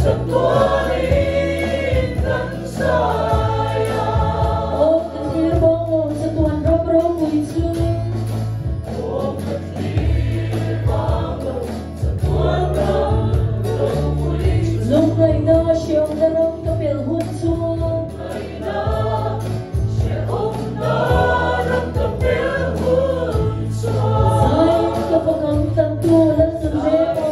Chatuanin kan zai a. Aw ka thlir bawng lo chatuan ram ropui chu. Aw ka thlir bawng lo chatuan ram ropui chu. Lungngaihna hrehawmna ram ka pel hun chu. Lungngaihna hrehawmna ram ka pel hun chu. Zaiin ka pakam tantu lal nun reng aw.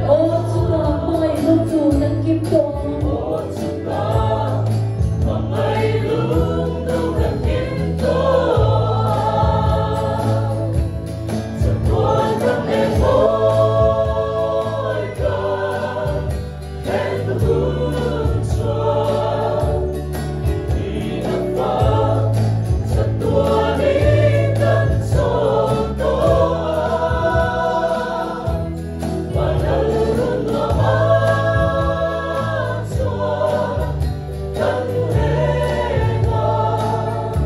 Aw chutah hmangaih lungtu kan kim tawh ang. Aw chutah hmangaih lungtu kan kim tawh ang. Chatuan ram e mawi kan thlen hun chuan thihna fak chatuanin kan chawl tawh ang. Vanlalrun lamah chuan kan leng ang.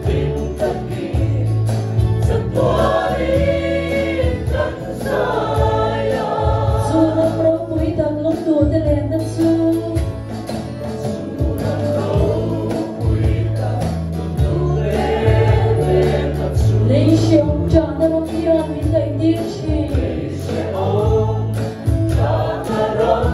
Hlim takin chatuanin kan zai ang. Chu ram ropui tak lungduhte lenna chu. Chu ram ropui tak lungduhte lenna chu. Lei hrehawm ṭahna ram hian min ngaihtir ṭhin. Lei hrehawm ṭahna ram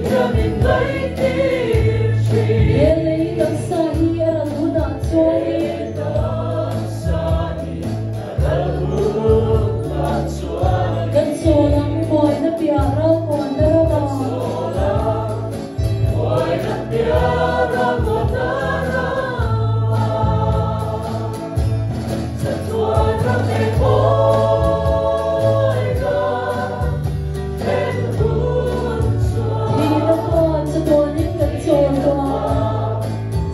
hian min ngaihtir ṭhin. He lei taksa hi a ral hunah chuanin. He taksa hi a ral hunah chuanin. Kan chawl ang buaina piah ral muanna ramah. Kan chawl ang buaina piah ral muanna ramah. Chatuan ram e mawi kan thlen hun chuan. Thihna kha chatuanin kan chawl tawh ang.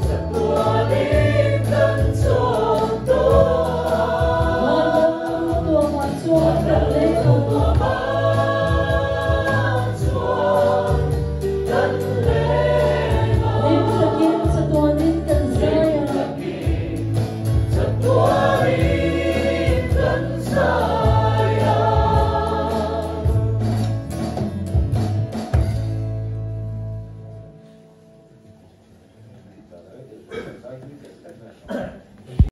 Chatuanin kan chawl tawh ang. Vanram tuamah chuan kan leng ang. Tuamah chuan kan leng ang. Hlim takin chatuanin kan zai Hlim ang. takin chatuanin kan zai ang.